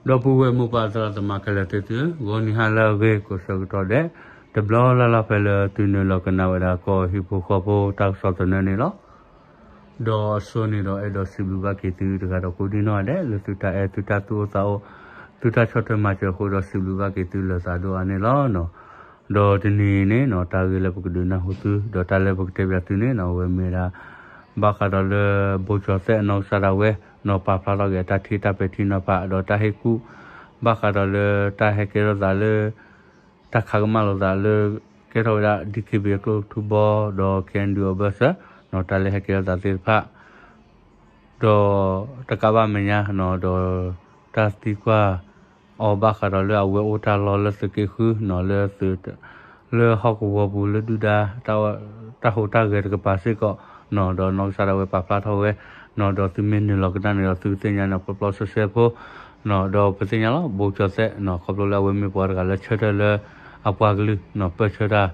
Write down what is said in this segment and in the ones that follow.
ဒီပုၢ်ဝဲၢ်မိၢ်ပၢ်သရၣ်သမါခဲလၢာ်သ့ၣ်သုဧၢ, ဂီၤနံၤဟါလၢအဂ့ၤကိးဆၢကတီၢ်ဒဲး, တဘျီလၢ်လၢ်ဖဲလၢသုနုာ်လီၤကနၣ်ဝဲဒၣ်ကီၢ်ဟံၣ်ဖိဃီဖိတၢ်ကစီၣ်သနၢၣ်န့ၣ်လီၤ. ဒီးအဆိန့ၣ်ဒီးအဲၣ်ဒိးစံးဘျုးဘၣ်က့ၤသုတဂၤဒီးကိးဒံနီၢ်ဒဲး လၢသုတၢ်အဲၣ်သုတၢ်သူၣ်အိၣ်သးအိၣ် သုတၢ်ဆီၣ်ထွဲမၤစၢၤအဃိဒီးစံးဘျုးဘၣ်က့ၤသုလၢာ်သးဒိၣ်အါန့ၣ်လီၤ. ဒီးတနံၤအံၤန့ၣ်နီၤ တၢ်ဂ့ၢ်လၢပကဒုးနၢ်ဟူသု ဒီးတၢ်လၢပကတဲပၠးသုန့ၣ်နီၤ အဝဲမ့ၢ်ဝဲဒၣ် ဘၣ်ဃးဒီးလၢ ဘိကၠီၤသဲးအနီၢ်ကစၢ်ဒၣ်ဝဲနီၤ ပာ်ဖျါထီၣ်က့ၤအတၢ်ထံၣ်တၢ်ပဲာ်ထံနီၤဖး ဒီးတၢ်ဟ့ၣ်ကူၣ် ဘၣ်ဃးဒီးလၢတၢ်ဟဲကဲထီၣ်သးလၢ တၢ်ခးကမၣ်လိာ်သးလၢ ကဲထီၣ်ဝဲဒၣ် ဒီး DKBA ကျိၣ်ထူဘီ ဒီး KNDO အဘၢၣ်စၢၤ နီၤတၢ်လၢဟဲကဲထီၣ်သးသ့ၣ်တဖၣ် ဒီးတကးဘၣ်မဲာ်ညါနီၤ ဒီးတၢ်သံကွၢ်အီၤဘၣ်ဃးဒီးလၢအဝဲအိၣ်တၢ်လီၢ်လၢသုးက့ဃုနီၤ လၢသုး လၢဟီၣ်ကဝီၤပူၤလၢဒုၣ်ဒါ တၢ်ဟူးတၢ်ဂဲၤတကပၤစ့ၢ်ကီးနီၤ ဒီးနီၢ်ကစၢ်ဒၣ်ဝဲပာ်ဖျါထီၣ်ဝဲနီၤ ဒီးသုမ့ၢ်နုာ်လီၤကနၣ်န့ၣ်ဒီးသုကသ့ၣ်ညါန့ၣ် ပျီပျီဆှဲဆှဲဖိ ဒီးပသ့ၣ်ညါလီၤ ဘိကၠီၤသဲးနီၤ ခီဖျိလၢအဝဲမ့ၢ်ပှၤတဂၤလၢဆၢထၢၣ်လၢအပှၤကလုာ်နီၤ ပၢၢ်ဆၢတၢ်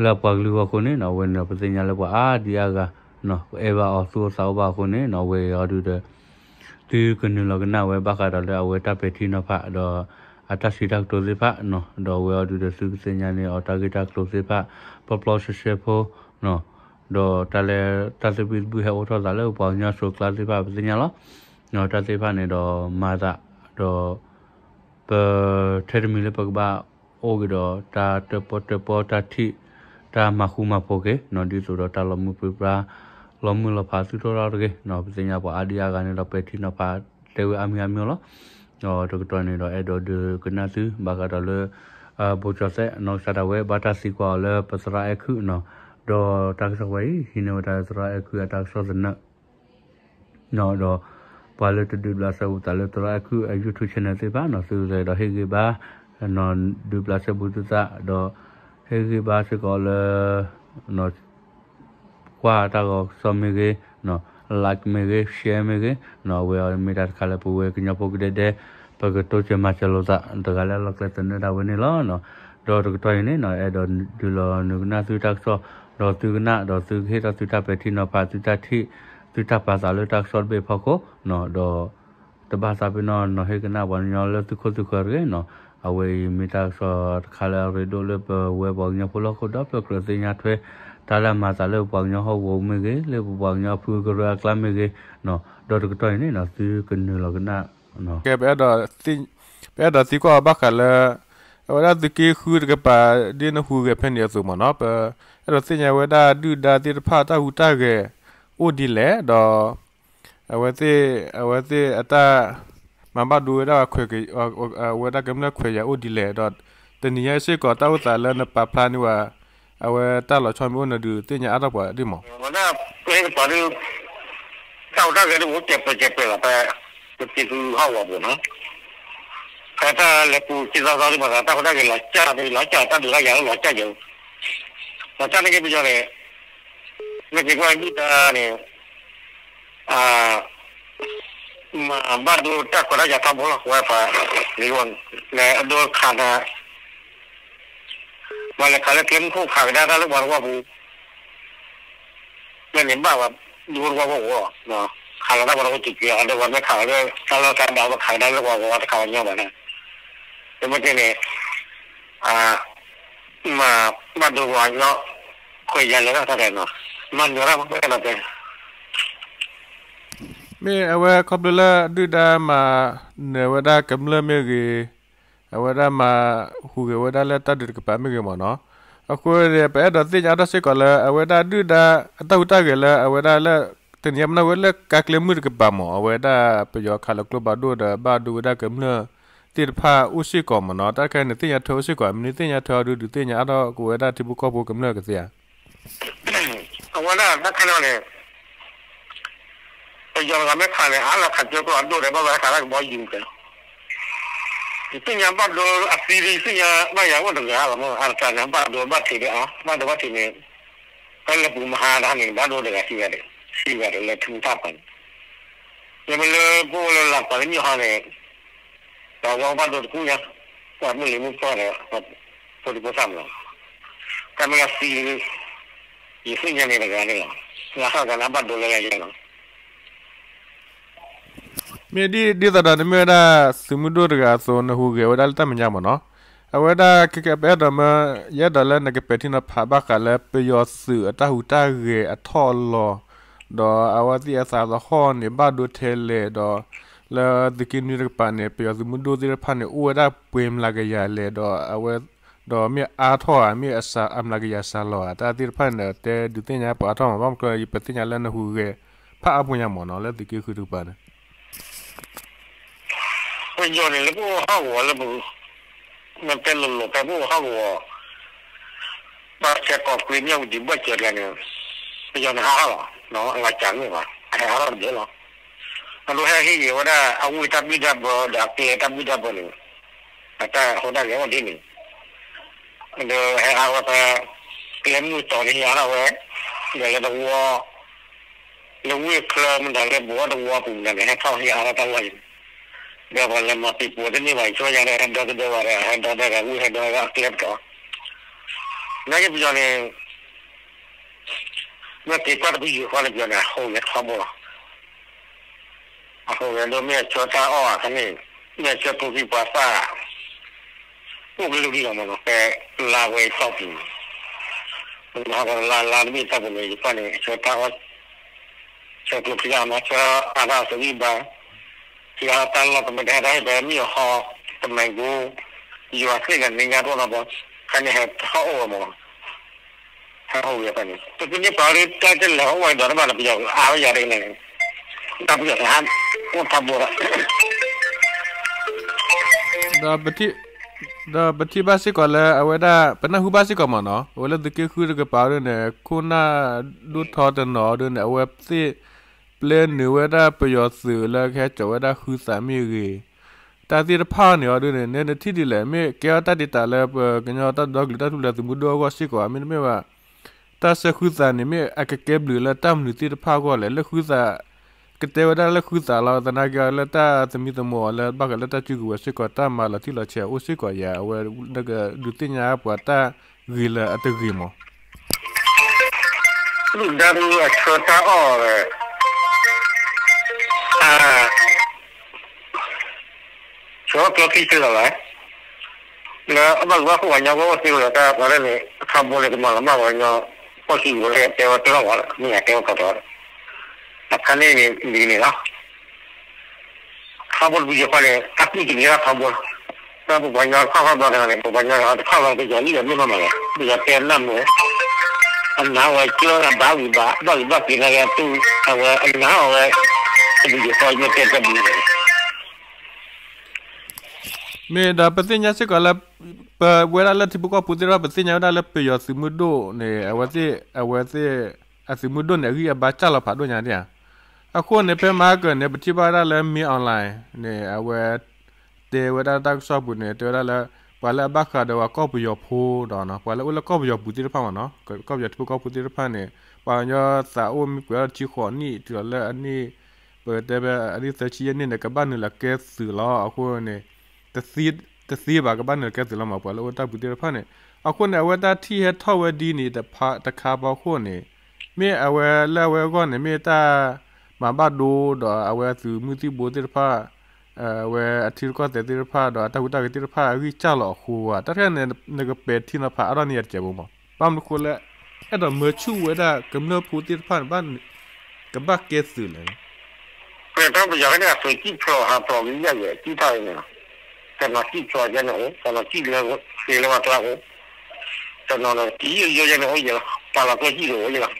လၢအပှၤကလုာ်အဂီၢ်အဃိန့ၣ်နီၤ အဝဲန့ၣ်ဒီးပသ့ၣ်ညါလၢပှၤအါဒံအါဂၤနီၤ အဲၣ်ဘၣ်အီၤသူၣ်အိၣ်သးအိၣ်ဘၣ်အဃိန့ၣ်နီၤ အဝဲအံၤအီၤဒုးဒီး သုကနုာ်လီၤကနၣ်ဝဲဘၣ်ဃးဒီးလၢအဝဲတၢ်ပဲာ်ထံနီၤဖး ဒီးအတၢ်စံးတၢ်ကတိၤသ့ၣ်တဖၣ်နီၤ ဒီးအဝဲအီၤဒုးဒီးသုကသ့ၣ်ညါန့ၣ်အီၤတၢ်ဂ့ၢ်တၢ်ကျိၤသ့ၣ်တဖၣ် ပျီပျီဆှဲဆှဲဖိနီၤ ဒီးတၢ်လၢတၢ်သဘံၣ်သဘုၣ်ဟဲအိၣ်ထီၣ်သးလၢပပှၤကညီစိၤကျါသ့ၣ်တဖၣ် ပသ့ၣ်ညါလီၤ. တၢ်သ့ၣ်တဖၣ်န့ၣ်ဒီးမၤသး ဒီး ပ ထဲတမံၤလၢပကဘၣ်အိၣ်က့ၤဒီးတၢ်တၢၣ်ပီၣ်တၢၣ်ပီၣ်တၢ်ထံၣ် တၢ်မၤဃူမၤဖိးက့ၤနီၤ ဒ်သိးဒီးတၢ်လီၤမုၢ်ပြံပြါ လီၤမုၢ်လီၤဖးသုးထီၣ်ထီၣ်တဂ့ၤနီၤ ပသ့ၣ်ညါပှၤအါဒံအါဂၤန့ၣ်ဒီးပဲာ်ထံနီၤဖးတဲဝဲအါမံၤအါမံၤလီၤ. ဒီးတကတီၢ်န့ၣ်ဒီးအဲၣ်ဒိးဒုးကနၣ်သု ဘၣ်ဃးဒီးလၢ ဘိကၠီၤသဲးနီၢ်ကစၢ်ဒၣ်ဝဲ ဘၣ်တၢ်သံကွၢ်အီၤလၢပသရၣ်အဲၣ်ခုၣ်နီၤ ဒီးတၢ်ကစီၣ်ဝဲအံၤ ဟံးန့ၢ်ဝဲဒၣ်လၢသရၣ်အဲၣ်ခုၣ်အတၢ်ကစီၣ်သနၢၣ် ဒီး ပှၤလၢတဒုးဘျးစဲဘူးသးလၢသရၣ်အဲၣ်ခုၣ်အ YouTube channel သ့ၣ်တဖၣ်နီၤ သုလဲၤဒီးဟ့ၣ်ဂံၢ်ဘါ ဒုးဘျးစဲဘူးသုသး ဒီး ဟ့ၣ်ဂံၢ်ဘါစ့ၢ်ကီးလၢ ကွၢ်တၢ်ဂီၤကစီၣ်မ့ၢ်ဂ့ၤ like မ့ၢ်ဂ့ၤ share မ့ၢ်ဂ့ၤ အဝဲအံၤမ့ၢ်တၢ်တခါလၢပဝဲကညီဖိကဒဲဒဲ ပကတိစၢၤမၤစၢၤလိာ်သး တဂၤလၢအလီၢ်ကျဲသနၢၣ်ဒၣ်ဝဲန့ၣ်လီၤ. ဒီးတကတီၢ်အံၤန့ၣ် အဲၣ်ဒိးဒုးလီၤနုာ်ကနၣ်သုတၢ်ကစီၣ် ဒီးသုကနၣ် ဒီးသုကဟ့ၣ်ထီၣ်သုတၢ်ပဲာ်ထံနီၤဖး သုတၢ်ထံၣ် သုတၢ်ပာ်သးလၢတၢ်ကစီၣ်တဘ့ၣ်အဖီခိၣ် ဒီး တဘၣ်သးပ့ၤနီၣ်နီၤဟ့ၣ်ကနၣ်ပှၤကညီလၢသုခိၣ်သုဃၢၤတဂ့ၤနီၤ အဝဲအံၤမ့ၢ်တၢ်ကစီၣ်တခါလၢအရ့ဒိၣ်လၢပဝဲပှၤကညီဖိလၢဟီၣ်ခိၣ်ဒီဖျၢၣ်ကြၢးသ့ၣ်ညါထွဲ တၢ်လၢအမၤသးလၢပပှၤကညီဟီၣ်ကဝီၤမ့ၢ်ဂ့ၤ လၢပပှၤကညီအဖုကရၢအကျါမ့ၢ်ဂ့ၤ ဒီးတကတီၢ်အံၤန့ၣ် သုကနုာ်လီၤကနၣ် ပအဲၣ်ဒိးသံကွၢ်အီၤဘၣ်ဃးလၢ အဝဲဒၣ်သုးက့ဃုတကပၤ ဒ်နဟူးဂဲၤဖဲန့ၣ်အသိးမ့ၢ်နီၤ ပအဲၣ်ဒိးသ့ၣ်ညါဝဲဒၣ်ဒုၣ်ဒါသ့ၣ်တဖၣ်တၢ်ဟူးတၢ်ဂဲၤအိၣ်ဒ်လဲၣ် ဒီး အဝဲသ့ၣ် အဝဲသ့ၣ်အတၢ် မၤဘၣ်ဒိဝဲဒၣ်ခွဲး အဝဲဒၣ်ကမျၢၢ်ခွဲးယာ်အိၣ်ဒ်လဲၣ် ဒီးတနံၤညါအံၤစ့ၢ်ကီးတၢ်အိၣ်သးလၢနပာ်ဖျါန့ၢ်ဝဲ အဝဲတၢ်လီၤဆီမ့ၢ်အိၣ်န့ၣ်ဒုးသ့ၣ်ညါအါထီၣ်ပှၤဒ်မး ဝဲဒၣ်ပဟဲကပၤဒုး တၢ်ဟူးတၢ်ဂဲၤဒုးအိၣ်ကဲးပၢၤကဲးပၢၤလီၤဖဲ ပတံၤသူဟီၣ်ကဝီၤပူၤနီၤ ဖဲတၢ်လဲၤပူၤခံသီသီဒုးမၤသး တၢ်ဟူးတၢ်ဂဲၤလီၤစၢ်ဒုးလီၤစၢ် တၢ်ဒုးတၢ်ယၤလီၤစၢ်ယၤ လီၤစၢ်န့ၣ်က့ၤပယီၤန့ၣ် မ့ၢ်က့ၤကွၢ်ဒုၣ်ဒါန့ၣ် မၤဘၣ်ဒိတၢ်ခွဲးတၢ်ယာ်ထီဘိလီၤ ဝဲပှၤ လၢအဒိခးနၤ ပှၤလဲၤခးလၢကျဲမုၢ်ခိၣ်ခးကဒါတၢ်လၢပှၤတဝီပူၤ လၢန့ၣ်ဘၣ်ပှၤဒိတဝီပူၤ ခးလီၤတၢ်ပှၤတဝီပူၤစူးက့ၤအီၤ ဒီးပှၤမ့ၢ်ခးလီၤလၢတၢ်လီၢ်တၢ်ဒၢး ပှၤခးကဒါလၢပှၤဂီၤတခးပှၤညီဘၣ်န့ၣ် မ့မ့ၢ်က့ၤန့ၣ် မၤဘၣ်ဒိပှၤကညီ ခွဲးယာ်လဲၤတၢ်တၢ်ဒဲးနီၤ မၤနၢၤတၢ်မ့ၢ်ကဲနီၤတဲ မ့ၢ်အဝဲခီဖျိလၢဒုၣ်ဒါမၤ နၢၤဝဲဒၣ်ကမျၢၢ်မ့ၢ်ဂ့ၤ, အဝဲဒၣ်မၤဟူးဂဲၤဝဲဒၣ်လၢတၢ်ဒုးတကပၤမ့ၢ်ဂ့ၤမ့ၢ်နီၤ, အဃိန့ၣ် ပအဲၣ်ဒိးသ့ၣ်ညါအါထီၣ်စ့ၢ်ကီးလၢ အဝဲဒၣ်ဒုၣ်ဒါ အတၢ်ဟူးတၢ်ဂဲၤလၢအဝဲဒၣ်လၢ တနံၤညါပနၢ်ဝဲလၢကါကျဲမုၢ်တကပၤမ့ၢ် အဝဲဒၣ်ပယီၤခးလီၤကျိဖးဒိၣ်ဒီးဘၣ်ဒိဝဲဒၣ်ကမျၢၢ်သ့ၣ်တဖၣ်အိၣ်စ့ၢ်ကီးမ့ၢ်နီၤ, တၢ်တခါန့ၣ်သ့ၣ်ညါထွဲအိၣ်စ့ၢ်ကီး မ့ၢ်နသ့ၣ်ညါထွဲအီၤဒုး ဒုးသ့ၣ်ညါအါထီၣ်ကဝဲဒၣ်ထံဖိကီၢ်ဖိကမျၢၢ်ကသ့ဧါ. အဝဲဒၣ်တၢ်ခဲလၢာ်န့ၣ် ပယီၤတဂၤမ့ၢ်ခးန့ၣ် အါလီၤခးကၠိကျိအဒိၣ်ဒီး ဘၣ်ဝဲခးတၢ်ကဘီယူၤန့ၣ် ယသ့ၣ်ညါဘၣ်ဒိအသံဒီး ယသ့ၣ်ညါဘၣ်ယၤအိၣ်တဂၤလီၤမ့ၢ် အါတကးန့ၣ် ဘၣ်ဒိဘၣ်ထံးဒီး အါ ဘၣ်ဒိဘၣ်ထံးန့ၣ် ဖဲလဲၤပူၤမဟါတဟါန့ၣ် ဘၣ်ဒိတဂၤသံဂၤဒီး သံဂၤဒီးလဲၤထူတၢ်ပှၤန့ၣ် ယမ့ၢ်လၢပအိၣ်လၢလၢ်ပှၤကညီဟီန့ၣ် ပှၤဝဲဘၣ်ဒိတကူၣ်ညါ ပှၤမုၢ်လံၤမုၢ်ပှၢ်ဒီး ဖိဒံဖိသၣ်မး တၢ်မ့ၢ်လၢသံ ယသ့ၣ်ညါန့ၣ်တဂၤန့ၣ်လီၤ. လၢဟီၣ်ကနၣ်ဘၣ်ဒိလၢယၤယၤလီၤ. မ့ၢ်ဒ်သိးဒီးနမ့ၢ်ဝဲဒၣ်သုးမုၢ်ဒိၣ်တဂၤအသိး နဟူးဂဲၤဝဲဒၣ်လၢတၢ်မဲာ်ညါမ့ၢ်နီၤ. အဝဲဒၣ်ခဲကဲ ပအဲၣ်ဒိးမၢ ယအဲၣ်ဒိးလၢနကပဲာ်ထံနီၤဖးဘၣ်ဃးလၢ ပယီၤသုးအတၢ်ဟူးတၢ်ဂဲၤအထီၣ်အလီၤ, ဒီးအဝဲသ့ၣ်အသးသဟီၣ်န့ၣ် ဘၣ်ဒိထဲလဲၣ်ဒီး လၢသုးက့နွံတကပၤန့ၣ် ပယီၤသုးမုၢ်ဒိၣ်သ့ၣ်တဖၣ်န့ၣ် အိၣ်ဝဲဒၣ်ပှဲၤမျးကယၤလဲၣ်ဒီး အဝဲ ဒီးမ့ၢ်အါထီၣ်ဧါ မ့ၢ်အစှၤ အမျးကယၤစှၤလီၤဧါ တၢ်သ့ၣ်တဖၣ်န့ၣ်ဒီး တဲဒုးသ့ၣ်ညါပှၤအါထီၣ်မး ဘၣ်မနုၤအဃိ ယပသ့ၣ်ညါလၢနဟူးဂဲၤ ဖးအါပူၤညါမ့ၢ်နီၤ လၢသုးက့ဃုတကပၤန့ၣ် ပယီၤန့ၣ်လၢပအိၣ်ဟီၣ်ကဝီၤလၢပ နတဲလိၤလိၤဖဲပအိၣ်ဟီၣ်ကဝီၤ ဘၣ်ဆဲးကီးကွ့မၠၣ်ဝတံၤဘၣ်စၢၤတဂၤန့ၣ် ပယီၤန့ၣ်ဟးထီၣ်လီၤ, အလီၤစၢ်မ့ၢ်ဘၣ် အဟဲဟးထီၣ်တဘျီလီၤ. အဒိဟဲဟ့ၣ်ဂ့ၤဝဲဒၣ် အဝ့ၢ်တၢ်ဘံၣ်တၢ်ဘၢဒီးအကျဲတၢ်ဘံၣ်တၢ်ဘၢန့ၣ် အတၢ်ဟူးတၢ်ဂဲၤအိၣ်ဒ်န့ၣ် ဒီးဟဲအါဝဲဖဲ ကျဲမုၢ်တီၤန့ၣ်ဟ့ၣ်အါထီၣ်ဝဲ ဒီးလၢတဝီ လၢဝ့ၢ်ချၢမတၤလၢဘိးတဝီပူၤမတၤန့ၣ် ဟဲထီၣ်ဟ့ၣ်အါထီၣ်တၢ်လီၢ်အံၤန့ၣ် ဒီးပှၤလဲၤမၤသံပှၤတန့ၢ်ဘၣ် ယဆိကမိၣ်ညါဒီး ဟဲဒီသဒၢဘၣ်ဒီး ဟဲဒီသဒၢဝ့ၢ် ဟဲဒီအကျဲပတီၢ် နာ်က့ပယီၤန့ၣ် မ့ၢ်က့ၤကွၢ်တဖုယံၤဃီန့ၣ် ပယီၤန့ၣ် အဟူးဂဲၤထီဘိလီၤ. အဟူးဂဲၤဒိၣ်မ့ၢ်အဆၢတၢ်အီၣ်အခါန့ၣ် မ့ၢ်အဆၢဖိခံပှၤသၣ် အိၣ်ကလုာ်ကလုာ်လီၤမ့ၢ်နီၤ ဖဲလါဝဲအတီၢ်ပူၤန့ၣ် လါလါတဘ့ၣ်အတီၢ်ပူၤန့ၣ် ယကွၢ်န့ၣ် အဆၢတၢ်အီၣ် ဆၢကျိချံအါမး ဆၢအါထီၣ်အသုးဂံၢ်ဘါ ဟ့ၣ်အါထီၣ်တၢ်လီၢ် ပမ့ၢ်တဟဲတၢ်ဟ့ၣ်ဖဲမ့ၢ်အဟီ တမံၤကိ ယွၤသ့ၣ်ဂၤန့ၣ်ညါတအိၣ်နီတဘျီ ခါန့ၣ်ဟဲထီၣ်အိၣ်ဝဲမ့ၢ်နီၤ ဟဲအိၣ်ဝဲဖဲန့ၣ် ပကန့ၢ်ပှၤလၢတၢ်တလဲၤအိၣ်ဝဲဒီးတဘၣ်ဒီး ပယီၤအါဝဲယၤတဂ့ၤန့ၣ် တၢ်ပယီၤတဟးအိၣ်ထီဘိဒီး ဒီး ဒီးပထံၣ်ဘၣ်စ့ၢ်ကီးလၢအဝဲဒၣ် ပနၢ်ဟူဘၣ်စ့ၢ်ကီးမ့ၢ်နီၤ အဝဲလၢသုးက့ဃုတကပၤဒ်န့ၣ် ခိၣ်နၢ်ဒိၣ်ထီတနီၤဒ်န့ၣ် အဝဲသ့ၣ် ပျဲနုာ်ဝဲဒၣ်ပယီၤသုးလၢကဟဲစိာ်ဝဲဒၣ်ဃုသးမ့ၢ်ဂ့ၤ တၢ်သ့ၣ်တဖၣ်န့ၣ်အီၤဒ်န့ၣ် နထံၣ်ဒ်လဲၣ် မ့ၢ်ကဲထီၣ်တၢ်ဒ့တၢ်လၢပကညီတၢ်ဒီကလုာ်တၢ်ထူၣ်ဖျဲးသုးမုၢ်ဒိၣ်အဂီၢ်စ့ၢ်ကီး မ့တမ့ၢ်ဘၣ် တၢ်ဆၢဃုသးန့ၣ် မ့ၢ်အကကဲဘျုးလၢတၢ်မနုၤသ့ၣ်တဖၣ်အဂီၢ်လဲၣ် လၢဃုသး ကတဲဝဲဒၣ်လၢဃုသးလီၤ သနာ်က့အီၤလၢတၢ်သမံသမိးအီၤလၢဘၣ်ဃးလၢတၢ်စုကဝဲၤစ့ၢ်ကီး တၢ်မၤလီၤတံၢ်လီၤဆဲးအအိၣ်စ့ၢ်ကီးယၤ အဝဲနကဒုးသ့ၣ်ညါပှၤတၢ်ဂ့ၤလၢအတဂ့ၤမး ဒုၣ်ဒါဒုအဆၢတၢ်အီၣ်ဝဲ ဆၢကျိခံဆၢလီၤလၢ လၢအဘၣ်ဂ့ၤဘၣ်ခိၣ်ပှၤကညီကအိၣ်သ့ဝဲဒီးတၢ်ပှၤလၢန့ၣ် အခါဘိန့ၣ် ကမၤလီၤမၢ်ပှၤကညီ ကီၢ်စံၣ်ဝဲတဲဝဲတလီၢ်ဝဲ မ့ၢ်ယတဲဝဲကီးကီး အခါန့ၣ်န့ၣ် ဒ်န့ၣ်လီၤ ထီဘိတပူၤယဃီန့ၣ် တၢ်ကူၣ်တလံၤထီဘိ တၢ်ပပှၤကညီတခီၣ်ခီဘျီတဂၤန့ၣ် ပပှၤကညီတခီၣ်ခီဘျီ ပယီၤလံၣ်အမ့ၢ်မးမးလီၤ ပယီၤတဲနၢ်မုာ် အနာ်ဝဲကၢအဘၣ်ဂံၢ်ဘါ ဘၣ်ဂံၢ်ဘၣ်က့ၤနာ်က့ၤအတူၢ် အဝဲအနာ်အီၤဝဲ တပူၤယဃီမ့ၢ်တဲတၢ်ဘျုး မ့ၢ်ဒီးပသ့ၣ်ညါစ့ၢ်ကီးလၢ ပဝဲဒၣ်လၢထံဖိကီၢ်ဖိသ့ၣ်တဖၣ် ပသ့ၣ်ညါဝဲဒၣ်လၢပယီၤသုးမုၢ်ဒိၣ်န့ၣ် အဝဲသ့ၣ် အဝဲသ့ၣ် အသုးမုၢ်ဒိၣ်န့ၣ် အဂံၢ်အဘါစၢ်လီၤဖးဒိၣ်ညါဒ်ဧါ. အဃိန့ၣ် ဖဲမဟါကၢၤန့ၣ် ပထံၣ်ဘၣ်ဝဲဒၣ်လၢ မင်းအောင်လှိုင် န့ၣ် အဝဲ တဲဝဲဒၣ်တၢ်ကစီၣ်ပူၤန့ၣ် တဲဝဲဒၣ်လၢ ပှၤလၢအဘၣ်ဃးဒီးပှၤကီၢ်ပယီၤဖိဒီး ပှၤလၢအိၣ်လၢကီၢ်ပယီၤပူၤသ့ၣ်တဖၣ်မ့ၢ်နီၤ ကီၢ်ပယီၤထံဖိကီၢ်ဖိသ့ၣ်တဖၣ်န့ၣ် ပှၤကညီသးအိၣ်မ့ၢ်ကွဲးထီၣ်တဆံဃိးနံၣ် တုၤလီၤလၢအနံၣ် ပကတဲဖဲအနံၣ်သၢဆံယဲၢ်နံၣ်န့ၣ် ကဘၣ်နုာ်လီၤကဲသုးလီၤ. အဃိန့ၣ် တသ့ဘၣ် ကဘၣ်နုာ်လီၤကဲသုးလီၤမး ပှၤလၢအိၣ်တၢ်ပူၤသ့ၣ်တဖၣ်န့ၣ်. အဃိန့ၣ် အဝဲတၢ်ထံၣ်ဟဲထီၣ်ဝဲဒ်န့ၣ်တခါဖီခိၣ်န့ၣ် မ့ၢ်အဝဲလၢအဝဲအဂီၢ်န့ၣ် မ့ၢ်တၢ်မၤဘၣ်ဒိဒီးအဝဲအသုးမုၢ်သံၣ်ဘိသ့ၣ်တဖၣ် အဝဲအထံရူၢ်ကီၢ်သဲးသ့ၣ်တဖၣ်ဒီးအတၢ်ဟူးတၢ်ဂဲၤသ့ၣ်တဖၣ်အဂံၢ်စၢ်လီၤအဃိဧါ. တၢ်တခါန့ၣ် နကပဲာ်ထံနီၤဖးအါထီၣ်န့ၢ်ယၤတစဲးဖိမး ဘၣ်မနုၤဃိလၢ အဲၣ်ဒိးမၢဆူၣ်ဝဲဒၣ်ကမျၢၢ်ဖိသ့ၣ်တဖၣ်န့ၣ် ကဘၣ်ကဲသုးလဲၣ်. ပှၤတၢ်ပယီၤဖဲန့ၣ်အသုးစံၣ်ဖျိးဟးဖျိးဂ့ၤယဲၢ်ယဲၢ် စံၣ်ထီၣ်အံၤန့ၣ်လီၤ. တနီၤစံၣ်ဖျိးယဲၢ်န့ၣ်အိၣ် တနီၤစံၣ်လၢဃ့လၢပှၤကျါအိၣ် တနီၤန့ၣ် တယံာ်ယိယဲၢ်န့ၣ်အိၣ်ယဲၢ်လီၤ. ပာ်လီၤကျိၣ်စံၣ်တအိၣ်ယဲၢ်လီၤ.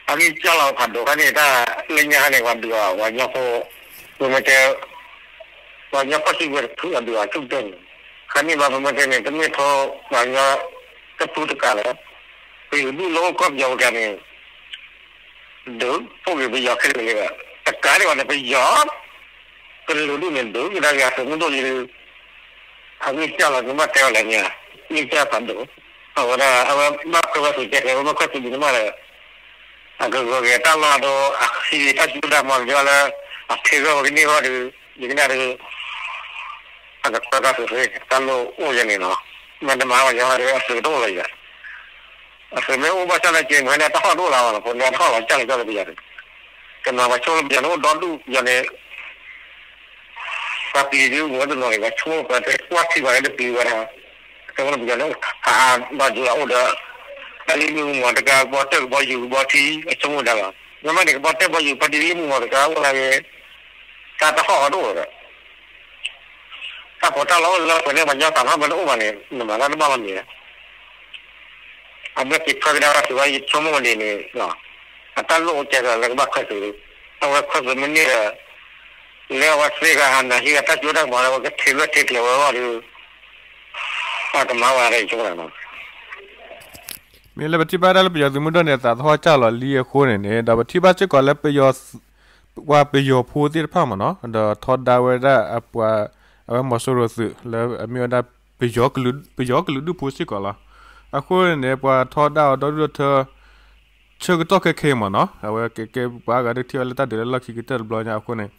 အဂံၢ်စၢ်လီၤဖးဒိၣ်ခါန့ၣ် တၢ်လၢညါခါန့ၣ် ပှၤဒုးအီၤ ပှၤကညီဖိ ပမ့ၢ်တဲ ပှၤကညီကီၢ်စံၣ်ဝဲတဖုအဒုးအီၤဆူၣ်တဲာ်န့ၣ် ခါန့ၣ်ဘၣ် ပမ့ၢ်တဲန့ၣ် တမ့ၢ်ထိပှၤကညီတဖုတကးလၢၤ ပယီၤဒူၣ်လၢအိၣ်ကီၢ်ပယီၤပူၤတဂၤန့ၣ် ဒုး ဖိၣ်ဂ့ၤပယီၤခဲလၢာ်လၢၤဘၣ် တကးဒံးဘၣ်န့ၣ် ပယီၤ ကလုာ်ဒူၣ်န့ၣ် ဒုးကဒါက့ၤအသုးမုၢ်ဒိၣ်လံ အဂံၢ်စၢ်လီၤ နဘၣ်တဲအီၤလဲၣ်န့ၣ် ဂံၢ်စၢ်ဖးဒိၣ် အဝဲဒၣ် အဝဲဘၣ်ခွဲဝဲသုးကဲခဲ ဝဲမ့ၢ်ခွဲသုးဒ်န့ၣ်မးဒီး အကဂီၤက့ၤတၢ်လီၢ်ဒီး အဃံတၢ်စူၢ်တၢ်မီၤက့ၤလၢ အဖ့ဂီၢ်ဝဲကန့ၢ်ဂီၢ်ဒီး ယကနၣ်ဒီး အကခွဲဘၣ်သုးရ့ၣ် တၢ်လိၣ်အိၣ်ယဲၢ်န့ၣ်လီၤ. မ့ၢ်တမၤဝဲယဟီဒီး အသုးတအိၣ်လီၤယၤ အသုးမ့ၢ်အိၣ်ဘၣ်ဆၣ်လၢက့ၤမ့ၢ်န့ၣ် တၢ်ဟီၣ်တအိၣ်လၢၤဘၣ်လီၤ ဖိန့ၣ်တၢ်ဟီၣ်လီၤကၢ်လီၤကၢ်လီၤပယီၤန့ၣ် ကနီၤပှၤဆိလၢပယီၤန့ၣ်အိၣ်ဒီဒူၣ် ပယီၤန့ၣ် ပှၤပျံၤဒုးအိၣ်ဝဲတနီၤန့ၣ် ပှၤဆိကမိၣ်ပှၤတကွၢ်ထံပှၤလၢပျံၤဝဲဒၣ်, အဆိကမိၣ်ပယီၤလၢ ဖးအါဘၣ်ဒိလၢအအိၣ်ဒီး တၢ်လံမုၢ်မၤတကါ ကဘီတၢၢ်ကဘီယူၤကဘီထံ အဆိကမိၣ်ဒၣ်လီၤ. မ့မ့ၢ်န့ၣ် ကဘီတၢၢ်ကဘီယူၤကဘီထံလံမုၢ်မၤတကါအိၣ်ဒၣ်ဂ့ၤ တၢ်တဟီၣ်အီၤတအိၣ်ဒီး တၢ်ပီးတၢ်လီအိၣ်လၢပှဲၤန့ၣ် ပှၤညီသးထီၣ်မ့ၢ်တအိၣ်ဘၣ်န့ၣ် နမၤတၢ်တဘၣ်လီၤမ့ၢ် အဘျီက့ၤခွဲကဒါက့ၤဝဲ ယဆိကမိၣ်ဒ်န့ၣ်, အတၢ်လိၣ်အိၣ်ကဲကလၢကဘၣ်ခွဲးသူး, အဝဲခွဲးသူးမ့ၢ်န့ၢ်ဒီး လၢအဝဲသ့ၣ်ဂၤဟးနၤဟံးဂၤတၢ်ကၠိတၢ်ကမီၤလၢအဝဲကထံၣ်လွဲၢ်ထံကျဲၤဝဲအဂီၢ်ဒီး ပှၤကမၤဝဲဒၣ်ယဆိကမိၣ်လီၤ. မ့ၢ်လၢပထံၣ်ဘၣ်ဒၣ်လၢပယီၤသုးမုၢ်ဒိၣ်န့ၣ် သးသဟီၣ်ကၢ်လီၤလံအဃိန့ၣ်န့ၣ် ဒီးပထံၣ်ဘၣ်စ့ၢ်ကီးလၢ ပှၤပယီၤဖိသ့ၣ်တဖၣ်မ့ၢ်နီၤ ဒီးထီဒါဝဲဒၣ်အပှၤ အဝဲမီၤစိရိၤသုးလၢအမ့ၢ်ဝဲဒၣ် ပယီၤကလုာ်ဒူၣ်ဖိစ့ၢ်ကီးလီၤ. အဃိန့ၣ်န့ၣ် ပှၤထီဒါအီၤဒီဒူၣ်ဒီထၢ ဆၢကတီၢ်ခဲခဲအံၤမ့ၢ်နီၤ အဝဲကဲကဲပှၤအါဂၤဒုးထံၣ်ဝဲလၢတၢ်ဒုးလၢလီၢ်ခံကတၢၢ်တဘျီညါအဃိန့ၣ်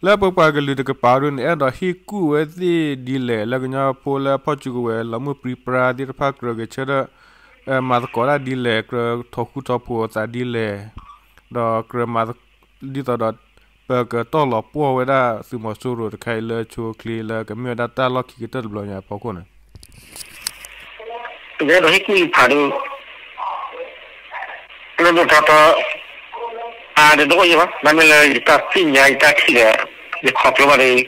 လၢပပှၤကလုာ်တကပၤဒုန့ၣ် အဲၣ်ဒိးဟ့ၣ်ကူၣ်ဝဲသ့ၣ်ဒ်လဲၣ် လၢကညီဖိလၢအဖီၣ်စုကဝဲၤလီၤမုၢ်ပြံပြါသ့ၣ်တဖၣ်ကြၢးဂဲၤဆၢထၢၣ် မၤသကိးတၢ်ဒ်လဲၣ် ကြၢးထီၣ်ဃူထီၣ်ဖိးအသးဒ်လဲၣ် ဒီးကြၢးမၤ ဒ်သိးဒီး ပကတီၢ်လီၤပှီၢ်ဝဲဒၣ်သုးမီၤစိရိၤတခါအံၤလၢဆိချ့လၢကမ့ၢ်ဝဲဒၣ်တၢ်လီၢ်ခံကတၢၢ်တဘျီညါအဖီခိၣ်န့ၣ် ယအဲၣ်ဒိးဟ့ၣ်ကူၣ်ယဖးဒိၣ် လၢဒိၣ်ထီထီ အါဒိၣ်တအိၣ်ယဘၣ် မ့မ့ၢ်လၢယတၢ်သ့ၣ်ညါယတၢ်ထံၣ်ဒီး ယခီဖျိဘၣ်ဒီး ယ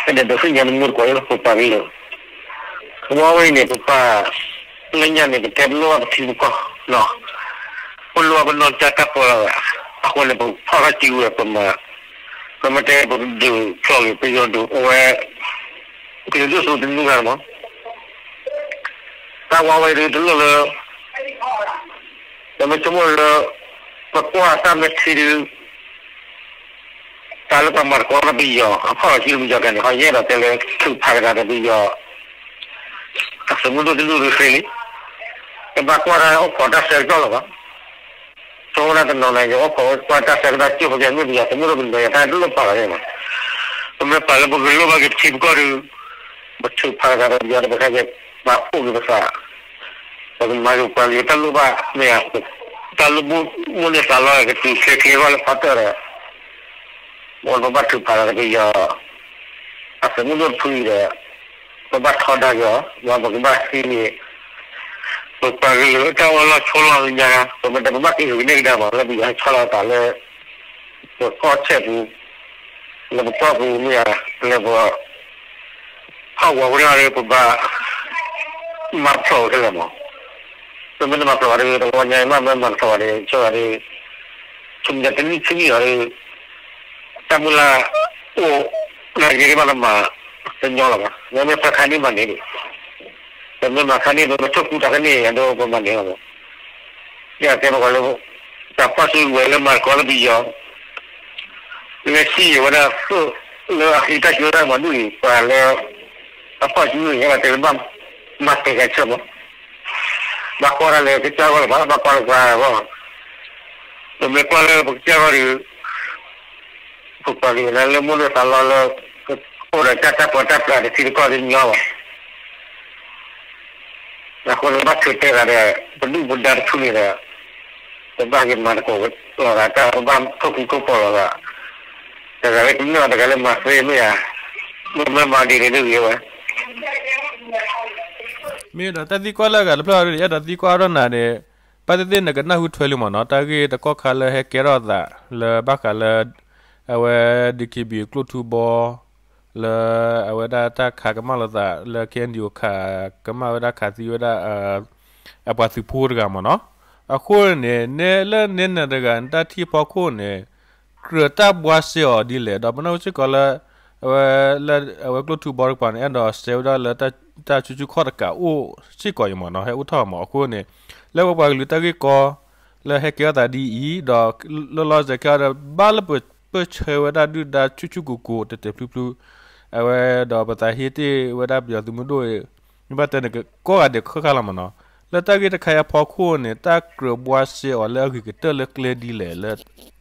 အဲၣ်ဒိးဒုးသ့ၣ်ညါနမုၢ်တကိးလၢပပှၤကလုာ် ဝဲအံၤန့ၣ် ပပှၤ လၢညါန့ၣ် ပတဲပလိၣ်ဘၣ်ပထံပကီၢ် ပလိၣ်ဘၣ်ပနီၢ်ကစၢ်တၢ်ပၢလီၤဝဲ အဃိန့ၣ် ပဖီၣ်ထီၣ်စုကဝဲၤ ပမၤ ပမ့ၢ်တဲပကဒုးဖျိးဂ့ၤ ပယီၤဒုးအိၣ်ဝဲ ကလုာ်ဒူၣ်စိတနူဂၤမး တၢ်ဝါဝဲဒုးတလိၣ်လၢ ပမ့ၢ်ဆိကမိၣ်လၢ ပကွၢ်တၢ်မ့ၢ်ထံဒုး တၢ်လၢပှၤမၤသကိးဒီးပယီၤ အဖီၣ်လီၤစုလၢပယီၤတဂၤန့ၣ် ဟီယအဲၣ်ဒိးတဲလၢထုးဖးကဒါဒီးပယီၤ အသုးမုၢ်ဒိၣ်တဒူၣ်ဒုးသ့လံ တဘၣ်ကွၢ်တၢ်အိၣ်ခိးတၢ်ဆၢကတီၢ်လၢၤဘၣ် ဆိကမိၣ်တၢ်တနီၤန့ၣ် ယအိၣ်ခိးဝဲကွၢ်တၢ်ဆၢကတီၢ်ကၠိဖိကဲမ့ၢ်ပယီၤသုးမုၢ်ဒိၣ်ပယီၤတၢ်တလိၣ်ပာ်လီၤန့ၣ်မး ပမ့ၢ်ပာ်လၢပကလိၣ်ဘၣ်က့ၤပထံပကီၢ်ဒီး ပထုးဖးကဒါဒီးပယီၤဒီးပခဲကဲ ပာ်အိၣ်က့ၤပသး ပကမၤက့ၤပှၤကလုာ်တၢ်လိၣ်ဘၣ်မ့ၢ်ဧါ တၢ်လိၣ်ဘၣ်မိၣ်န့ၢ်သးလီကတုၤချ့ချ့အဂီၢ်လၢဖီတၢၢ်ဒီး ပဘၣ်ထုးဖးကဒါဒီးပယီၤ အသုးမုၢ်ဒိၣ်တဖုအံၤဒီး ပဘၣ်ထီဒါက့ၤအီၤ ဒီးပကဘၣ်ဟံးန့ၢ် ပပှၤကလုာ်အတၢ်အၢၣ်လီၤဆိလီၤလၢညါ ပမ့ၢ်တဲပဘၣ်က့ၤဂုာ်န့ၢ်ကဒါမး လၢပယီၤဟဲဆီလီၤသးလၢ ပကီၢ်ဆဲးပူၤ လၢပကီၢ်ပူၤမ့ၢ်ဧါ လၢပ ဟီၣ်ကဝီၤဖိတဂၤဒီး ပဘၣ် မၤဖျိးဝဲခဲလၢာ်မး ပမ့ၢ်တမၤဖျိးဘၣ်ဒီး တဝီညါအံၤမ့ၢ်မ့ၢ်မၤဖျိးဘၣ်ဒီး ဆိကမိၣ်ဒီး ဆူမဲာ်ညါတနံၣ်ဆံနံၣ်လီၤဒီး တၢ်မုၢ်လၢ်အိၣ် နာ်က့ၤဘၣ်တမၤ တညီလီၤဘၣ် မ့မ့ၢ်ဖဲခါန့ၣ်မၤန့ၢ်ဒံး ပမ့ၢ်မၤခါန့ၣ် ပမ့ၢ်ထိၣ်ကူတၢ်ခါန့ၣ် အဒိပမၤန့ၢ်လီၤမး ယတဲမ့ၢ်ကီးလၢ တၢ်ဖီၣ်စုကဝဲၤလၢမၤသကိးလၢပယီၤ လၢစံၣ်ယံၤဝဲဒၣ်သိၣ်လၢအဃံတၢ်စူၤတၢ်မၤဒူၣ်အံၤ ပှၤလၢ အဖီၣ်စုကဝဲၤ ယဲဒၣ်တဲလၢဘၣ်မၤတဲာ်ကဆၢမး ဘၣ်ကွၢ်တၢ်လၢကစၢ်ဂီၢ်လၢၤဘၣ် ဘၣ်ကွၢ်လၢပှၤဂီၢ် ပမ့ၢ်ကွၢ်လၢပကစၢ်ဂီၢ်ဒီး ပပှၤကလုာ်လၢလၢမိၣ်လၢသးလီလၢ အိၣ်ဒီးတၢ်တၢ်ပီးတၢ်ပြးတထံတကီၢ်တညီဘၣ် အဃိန့ၣ်ဘၣ်ထုးတဲဂၤဒီး ပဒုၣ်ပဒါတဖုန့ၣ်ဒီး ပဘၣ်က့ၤမၤသကိးလီၤဂၤတၢ် ပဘၣ်ထိၣ်ဃူထိၣ်ဖိးလီၤဂၤ တဂၤလၢကမ့ၢ်အီၤတဂၤလၢမၤသ့မ့ၢ်ဧါ မ့ၢ်မၤဒ်န့ၣ်ဒ်ဂ့ၤဝဲ မ့ၢ်ဒီးတၢ်သံကွၢ်လၢအဂၤတဖျၢၣ်အံၤ အဲၣ်ဒိးသံကွၢ်ဒီးနၤန့ၣ် ဘၣ်သ့ၣ်သ့ၣ်နကနၢ်ဟူထွဲလံမ့ၢ်နီၤ တၢ်ဂ့ၢ်တကီၢ်ခါလၢဟဲကဲထီၣ်အသး လၢဘၣ်ဃးလၢ အဝဲ ဒီကံဘံၣ် ကျိၣ်ထူဘီ လၢအဝဲဒၣ်တၢ်ခးကမၣ်လိာ်သး လၢ ခ့ၣ်အဲၣ်ယူၣ် ခးကမၣ်ဝဲဒၣ်ခးသံဝဲဒၣ် အပှၤသုးဖိတဂၤမ့ၢ်နီၤ အဃိန့ၣ် နဲလၢနဲနၤတဂၤ နတၢ်ထံၣ်ဖီခိၣ်န့ၣ် ကြၢးတၢ်ဘှါစဲအီၤဒ်လဲၣ် ဒီးပနၢ်ဟူစ့ၢ်ကီးလၢ အဝဲ လၢအဝဲကျိၣ်ထူဘီတကပၤန့ၣ် အဲၣ်ဒိးစဲဝဲဒၣ်လၢ တၢ်ဆူၣ်ဆူၣ်ခီၣ်တကးအိၣ်စ့ၢ်ကီးအံၤမ့ၢ်နီၤ ဟဲအိၣ်ထီၣ်မ့ၢ်အဃိန့ၣ် လၢပပှၤကလုာ်တၢ်ဂ့ၢ်ကီ လၢဟဲကဲထီၣ်သးဒ်အံၤ ဒီးလီၤလီၤဆဲးဆဲးခဲအံၤဒီး ဘၣ်လၢပပၢၢ်ဆၢဝဲဒၣ်ဒုၣ်ဒါဆူၣ်ဆူၣ်ကိၢ်ကိၢ်တဲာ်တဲာ်ဖျုဖျု အဝဲဒီးပသးဟ့တ့ၢ်ဝဲဒၣ်ပယီၤသုးမုၢ်ဒိၣ် မ့ၢ်ဘၣ်တဲန့ၣ် ကိးဂၤဒဲးခဲခါလီၤမ့ၢ်နီၤ လၢတၢ်ဂ့ၢ်တခါအံၤအဖီခိၣ်န့ၣ် တၢ်ကြၢးဘှါစဲအီၤလၢအဂ့ၤကတၢၢ်လၢကျဲဒ်လဲၣ် လၢ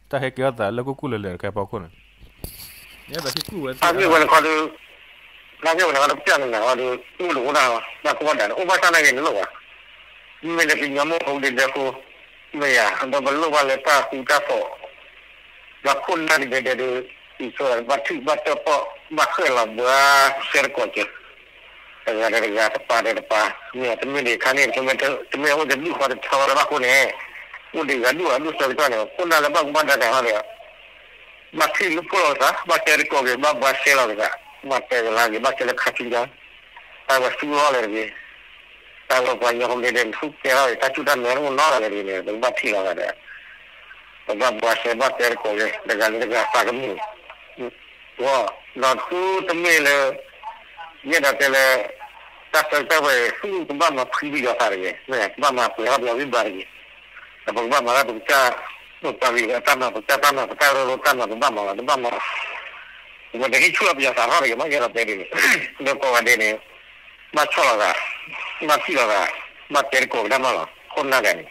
တၢ်ဟဲကဲထီၣ်သးလၢကိၢ်ကိၢ်လၢၤလၢၤတခါအံၤအဖီခိၣ်န့ၣ် တၢ်ဂ့ၢ်ဝဲန့ၣ်ခီဒီး တၢ်ဂ့ၢ်ဝဲန့ၣ်ခီဒီး ပျၢ်န့ၣ်န့ၣ်ခီဒီး မုၢ်တအိၣ်ဒၣ် တၢ်ကီဘၣ်ဒၣ်န့ၣ် အိၣ်ဘၣ်ဆၣ်နာ်က့ၤနလိၣ်ဘၣ် မ့မ့ၢ်လၢကညီမိၢ်ဖိကဒဲကဒဲဖိ မ့ၢ်ယၤ ဒီးပလိၣ်ဘၣ်လၢတၢ်ဃူတၢ်ဖိး ပှၤခိၣ်နၢ်ကဒဲကဒဲဒီး အံၤဆိဘၣ်ထုးဘၣ်တၢၣ်ပီၣ် ဘၣ်ဃဲၣ်လီၤဘှါစဲတကိးက့ၤ, တဂၤဒီးတဂၤ တပၤဒီးတပၤ, မ့ၢ်တမ့ၢ်ဒံးခါန့ၣ် တမ့ၢ်အိၣ်တဒူၣ်ဃီတထၢဃီတဘၣ်ဃိန့ၣ်, အိၣ်ဒံးဂၤဒူၣ်ဂၤဒူၣ်ဆၢကတီၢ်န့ၣ် ခိၣ်နၢ်လၢဘၣ်ကူဘၣ်ဒါတၢ်ဟီဒီး ဘၣ်ထံၣ်လူၤဖှိၣ်လီၤကသး ဘၣ်တဲတကိးက့ၤ ဘၣ်ဘှါစဲလီၤကသး, ဘၣ်တဲကလါက့ၤ ဘၣ်တဲလၢခါဆူညါ, တၢ်ဝဲသူၣ်ထီၣ်လၢတဂ့ၤ, တၢ်ဝဲပှၤကညီဖိမ့ၢ်တဲ နသူၣ်ကဲထီၣ်တၢ်ဆူၣ်တၢ်မဲာ်အိၣ်နီတဂၤလဲၣ်တဂ့ၤန့ၣ် ပကဘၣ်ထံၣ်လီၤဂၤဒီး ပဘၣ်ဘှါစဲဘၣ်တဲတကိးက့ၤ တဂၤလၢတဂၤသးကမုာ် ဒီးသုတမ့ၢ်လၢ ယအဲၣ်ဒိးတဲလၢ တၢ်ဆၢကတီၢ်ဝဲ သုကဘၣ်မၤဖှံပယီၤသးတဂ့ၤ, ကဘၣ်မၤပှဲၤထီၣ်ပယီၤဂံၢ်ဘါတဂ့ၤ, ဒီးပကဘၣ်မၤလၢပကစၢ် ပပှၤကလုာ်အတၢ်မၤ ပကစၢ်တၢ်မၤ ပတၢ်ရိၣ်ရိၣ်တၢ်မၤ ပဘၣ်မၤလီၤ တဘၣ်မၤ ပမ့ၢ်တဟ့ၣ်ဆူၣ်လီၤပယီၤသးထီၣ်တဂ့ၤမး ယအဲၣ်ဒိးတဲဒ်န့ၣ်, လၢကိးဂၤဒဲးန့ၣ် ဘၣ်ဆီၣ်လီၤသး, ဘၣ်ထံၣ်လီၤသး, ဘၣ်တဲတကိးကဒါမးလီၤ ခိၣ်နၢ်ဂၤန့ၣ်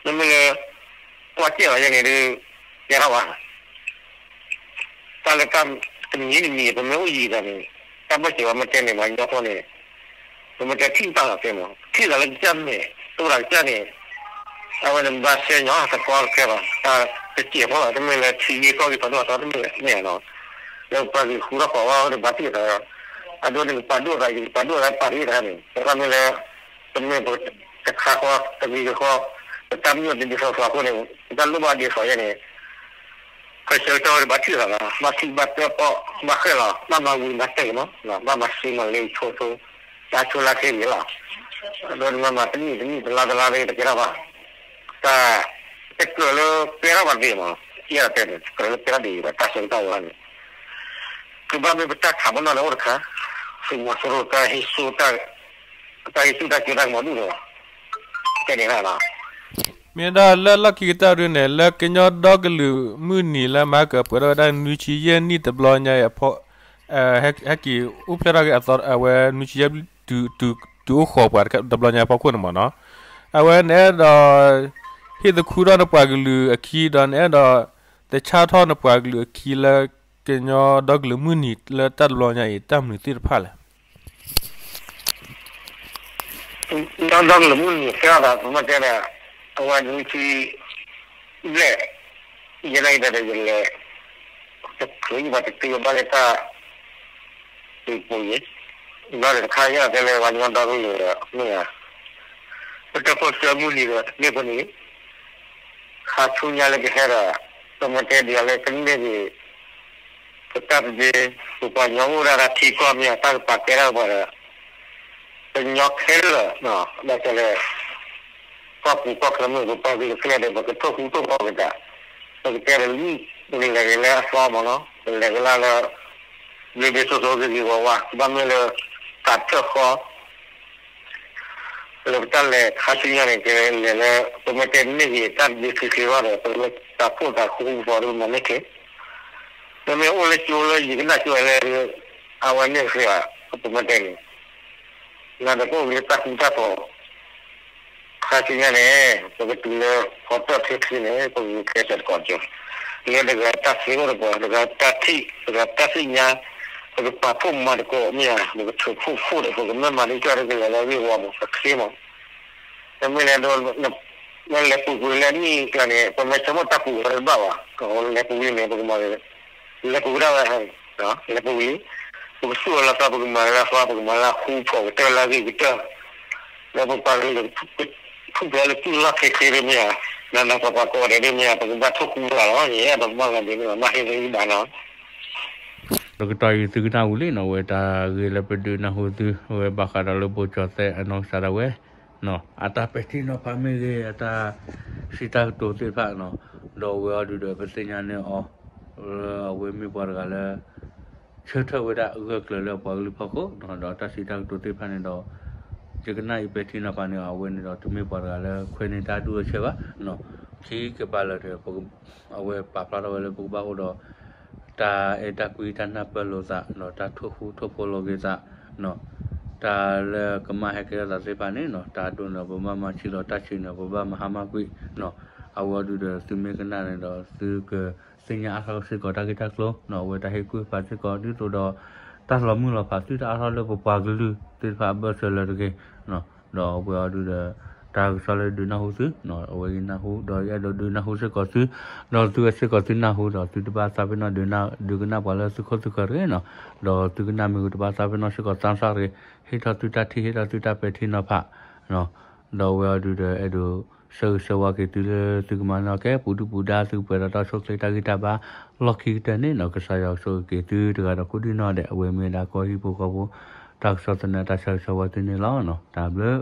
မ့မ့ၢ်လၢ ကွၢ်စဲၣ်လီၤယဲန့ၣ်ဒုး ကဲထီၣ်ဘၣ်, တၢ်လၢတၢ်တမံၤတမံၤ ပမ့ၢ်အိၣ်ယံၤသးန့ၣ် တၢ်ဘၣ်စဲးဝဲမ့ၢ်တဲန့ၣ် ပှၤကညီဖိန့ၣ် ပမ့ၢ်တဲထံၣ်တၢ်လီၤသ့မး ထံၣ်သးလၢကစၢ်မဲာ် တိၢ်သးကစၢ်န့ၣ် အဝဲန့ၣ်ဘၣ်စဲညီသပှၢ်တခဲဘၣ် တၢ်တစဲးဖိလီၤ တမ့ၢ်လၢထံဂ့ၢ်ကီၢ်ဂ့ၢ်ပာ်ဒိၣ်အသီတမ့ၢ်န့ၣ်နီၤ, လၢပှၤဂ့ၤဃူထီၣ်ဃီဝဲဒီးဘၣ်ထံၣ်သး အဒိန့ၣ်ကပာ်ဒိၣ်သး ယကပာ်ဒိၣ်သးပာ်ဒိၣ်သးန့ၣ် တခါမ့ၢ်လၢ ပမ့ၢ်ပတခါဃီ တဂ့ၤဃီ ပတၢ်မ့ၢ်အိၣ်တဒ်သိးသိးအဃိန့ၣ် ပတၢ်လိၣ်ဘၣ်ဒ်သိးယဲန့ၣ် ပဆၢကတီၢ်ဝဲဒၣ်ဘၣ်ထံၣ်သးလီၤ ဘၣ်ထံၣ်ဘၣ်တၢၣ်ပီၣ် ဘၣ်ဃဲၣ်လီၤ ဘၣ်မၤဝံၤမၤတဲာ်မး ဘၣ်မၤသ့မၤလ့ဆိဆိ တၢ်ဆိလၢခဲဂ့ၤလီၤ အဒိန့ၣ်မ့ၢ်မၤတနံၣ်တနံၣ်တလါတလါတကဲထီၣ်ဘၣ် တၢ် တကြၢးလၢကဲထီၣ်ဘၣ်သ့မး ယအဲၣ်ဒိးတဲန့ၣ် တကြၢးလၢကဲထီၣ်ဒ်အံၤဘၣ် တၢ်ဆၢကတီၢ်ဝဲန့ၣ် ကဘၣ်မ့ၢ်ပတၢ်ခးပနီၣ်န့ၣ်အိၣ်တခါ သုးမီၤစိရိၤတၢ်ဟ့ၣ်စိ တၢ်ဟ့ၣ်စိတၢ်ကၢတၢ်ကမီၤဒူၣ်ဒီး တဲန့ၣ်လီၤ မ့ၢ်ဒၣ်လၢလီၢ်ခံကတၢၢ်ဒုန့ၣ် လၢကညီဒီကလုာ်မုၢ်နံၤလၢမၤကပှဲၤထီၣ်ဝဲဒၣ်နွံဆံယဲၢ်နံၣ်တဘျီညါအံၤအဖီ ဟဲက့ၤအိၣ်ဖျဲၣ်ထီၣ်က့ၤအသီ အဝဲနွံဆံယဲၢ် တုၤအိၣ်ဃီၤပှၤတဘျီညါအဖီခိၣ်န့ၣ်မးနီၤ, အဝဲနအဲၣ်ဒိး ဟ့ၣ်သခူထီၣ်နပှၤကလုာ်အခံ ဒီးနအဲၣ်ဒိး သဆၣ်ထီၣ်နပှၤကလုာ်အခံလၢ ကညီဒီကလုာ်မုၢ်နံၤလၢတၢ်တဘျီညါအံၤ တၢ်မနုၤသ့ၣ်တဖၣ်လဲၣ် ဒီကလုာ်မုၢ်နံၤ ကဲထီၣ်သး ပမ့ၢ်တဲဒီး အဝဲနွံဆံဘျဲၣ် ယဲဒၣ်အံၤဒီးယလဲၤ တချုးယဘၣ်တတုၤဘၣ်လၢတၢ် ပူၤပူၤယံၤ ဘျီဒီးတခါယဲဒီးတဲလၢပှၤကညီဒီကလုာ်ဒီးမ့ၢ်ဧါ ပတၢ်ခိၣ်စၢမုၢ်နံၤဒီးန့ၢ်ပန့ၣ် ခါဆူညါလၢကဟဲဒီး ပမ့ၢ်တဲဒ်အံၤလၢကန့ၢ်က့ၤ ပတၢ်တဒ့ ပပှၤကညီအိၣ်ဒၣ်တၢ်ထံကီၢ်မ့ၢ်ဧါ တၢ်ကပာ်ကဲထီၣ်ပှၤဒီး ကညီခဲလၢာ် ဘၣ်ဆၣ်လၢ ကီၢ်ပူၤကီၢ်ချၢမ့ၢ် ပပှၤကလုာ်ခဲလၢာ်ဒီး ပကထိၣ်ဃူထိၣ်ဖိးက့ၤတၢ် ပကတဲတလံၣ် ပကလဲၤက့ၤလၢအသီမးနီၤ ပလဲၤက့ၤလၢလၢ ဘျ့ဘျ့ဆိဆိဂ့ၤဂ့ၤဝါဝါ ဘၣ်မ့ၢ်လၢ တၢ်ထၢၣ်ဃီ လၢပတၢ်လဲၤခါဆူညါန့ၣ် ကလဲၤလၢ ပမ့ၢ်တဲန့ၢ်က့ၤ တၢ်တဒ့ချ့ချ့ဘၣ်ဒီး ပကမ့ၢ်တၢ်ဖှိၣ်တၢ်ဃူဃူဖိးဖိးဒီး ပမၤန့ၢ်ချ့ မ့မ့ၢ်အိၣ်လၢကၠိလၢယကနၣ်ကၠိလၢ အဝဲန့ၣ်သ့ဘၣ် ပမ့ၢ်တဲန့ၣ် လၢတကအိၣ်က့ၤလၢတၢ်ဃူတၢ်ဖိး ခါဆူညါန့ၣ် ပကတုၤလၢ ဖီတၢၣ်ချ့ချ့န့ၣ် ပကဂုာ်ကျဲးစၢးတကိးကၠိ လၢတဂၤတၢ်သ့အိၣ်တပှၤ တဂၤတၢ်ထံၣ် တဂၤတၢ်သ့ၣ်ညါ ပကပာ်ဖှိၣ်မၤသကိးမ့ၢ်ဧါ ပကထုးဖှိၣ်ဖှိၣ်ဒီး ပကမ့ၢ်မၤဒ်ကၠီတကလဲၤလၢဂ့ၢ်ဝီမး ပချ့မး တမ့ၢ်လၢ လဲၤပူၤကွံာ်လၢနံၣ်ကျါန့ၣ် ပမ့ၢ်ဆိကမိၣ်တၢ်ပူၤဝဲတဘၣ်ဘၣ် လဲၤပူၤဝံၤန့ၣ် ပကမၤ လဲၤပူၤဝံၤ လဲၤပူၤကဒါဝဲ လဲၤပူၤဝံၤ ပကသူၣ်ဝဲလီၤသီ ပကမၤလၢသီ ပကမၤလၢဃူဖိးကတၢၢ်လၢဂ့ၢ်ကတၢၢ် လၢပပှၤကလုာ် ထူၣ်ဖျဲးလၢတူၢ်လီၢ်ချ့ချ့ဒ်မ့ၢ်ဧါ နးနးပှၤပှၤကိးဂၤဒဲးဒ်မ့ၢ်ဧါ ပကဘၣ်ထိၣ်ဃူလိာ်သးလီၤ ယအဲၣ်ဒိးမၤဂၤဒ်န့ၣ် မၤဟ့ၣ်ဂံၢ်ဘါနီၤ ဒီးကတီၢ်အံၤသုကနၣ်ဝံၤလံနီၤ အဝဲတၢ်ဂ့ၢ်လၢပဒုးနၢ်ဟူသု အဝဲဘၣ်ဃးဒီးလၢဘိကၠီၤသဲအနီၢ်ကစၢ်ဒၣ်ဝဲ အတၢ်ပဲာ်ထံနီၤဖးမ့ၢ်ဂ့ၤ အတၢ်စံးတၢ်ကတိၤသ့ၣ်တဖၣ်နီၤ ဒီးအဝဲအီၤဒုးဒီး ပသ့ၣ်ညါန့ၢ်အီၤ လၢအဝဲမ့ၢ်ပှၤတဂၤလၢ ဆၢထၢၣ်ဝဲဒၣ်ဂၢၢ်ကျၢၤလၢအပှၤကလုာ်ဖီခိၣ်နီၤ ဒီးတၢ်စံးတၢ်ကတိၤသ့ၣ်တဖၣ်န့ၣ်ဒီး ယကနၣ်အံၤပဲာ်ထံနီၤဖးန့ၣ် အဝဲန့ၣ်ဒီး တမ့ၢ်ပှၤတဂၤလၢခွဲးန့ၢ်တၢ်ဒူၣ်အဆၢဘၣ်နီၤ ခံကပၤလၢာ်ဒီး အဝဲပာ်ဖျါထီၣ်ဝဲလၢပကဘၣ်အိၣ်ဒီး တၢ်အဲၣ်တၢ်ကွံ တၢ်နၢ်ပၢၢ်လိာ်သး ဒီးတၢ်ထိၣ်ဃူထိၣ်ဖိးလိာ်က့ၤသး တၢ်လၢကမၣ်ဟဲကဲထီၣ်သးသ့ၣ်တဖၣ်န့ၣ်နီၤ တၢ်ဒိၣ်န့ၣ်ဒီး ပဘၣ်မၤဆံးလီၤ တၢ်ဆံးန့ၣ်ဒီး ပဘၣ်မၤဟါမၢ်ကွံာ်နီၤ အဝဲအီၤဒုးဒီး သုမ့ၢ်ကနၣ်န့ၣ်ဒီး သုကသ့ၣ်ညါအါထီၣ်စ့ၢ်ကီးတၢ်ဂ့ၢ်တၢ်ကျိၤနီၤ အဝဲတၢ်ဟ့ၣ်ကူၣ်ဟ့ၣ်ဖးစ့ၢ်ကီး ဒ်သိးဒီး တၢ်လီၤမုၢ်လီၤဖးသုတအါထီၣ်လၢပပှၤကလုာ်သ့ၣ်တဖၣ်အဘၢၣ်စၢၤလၢၤတဂ့ၤနီၤ ဒီးအဝဲအီၤဒုးဒီး တၢ်ကစီၣ်လၢဒုးနၢ်ဟူသု, အဝဲအံၤနၢ်ဟူ ဒီးယအဲၣ်ဒိးဒုးနၢ်ဟူစ့ၢ်ကီးသု, ဒီးသုဝဲစ့ၢ်ကီးသုနၢ်ဟူဒီးသုတဘၣ်သးပ့ၤနီၣ်ဒုးကနၣ်ပှၤလၢသုခိၣ်သုဃၢၤတဂ့ၤနီၤ, ဒီးသုကနၣ်မ့ၢ်ဂ့ၤတဘၣ်သးပ့ၤနီၣ်စ့ၢ်ကီးသးစၢ်တဂ့ၤ, ဟ့ၣ်ထီၣ်သုတၢ်ထံၣ် ဟ့ၣ်ထီၣ်သုတၢ်ပဲာ်ထံနီၤဖး ဒီးအဝဲအံၤဒုးဒီးအဲၣ်ဒိး ဆၢဂ့ၤဆၢဝါက့ၤသုလၢသုကမၤနီၣ်ကဲ ပူၤဒုၣ်ပူၤဒါ သုကပှဲၤဒီးတၢ်အိၣ်ဆူၣ်အိၣ်ချ့တၢ်ဂံၢ်တၢ်ဘါ လီၢ်ခံကတၢၢ်န့ၣ်နီၤ, ကစၢ်ယွၤကဆိၣ်ဂ့ၤက့ၤသုတဂၤဒီးကိးဒံၣ်နီၣ်ဒဲး, အဝဲမ့ၢ်ဝဲဒၣ်ကီၢ်ဟံၣ်ဖိဃီဖိ တၢ်ကစီၣ်သနၢၣ် တၢ်ဆၢဂ့ၤဆၢဝါသုန့ၣ်လီၤ. တၢ်ဘျုး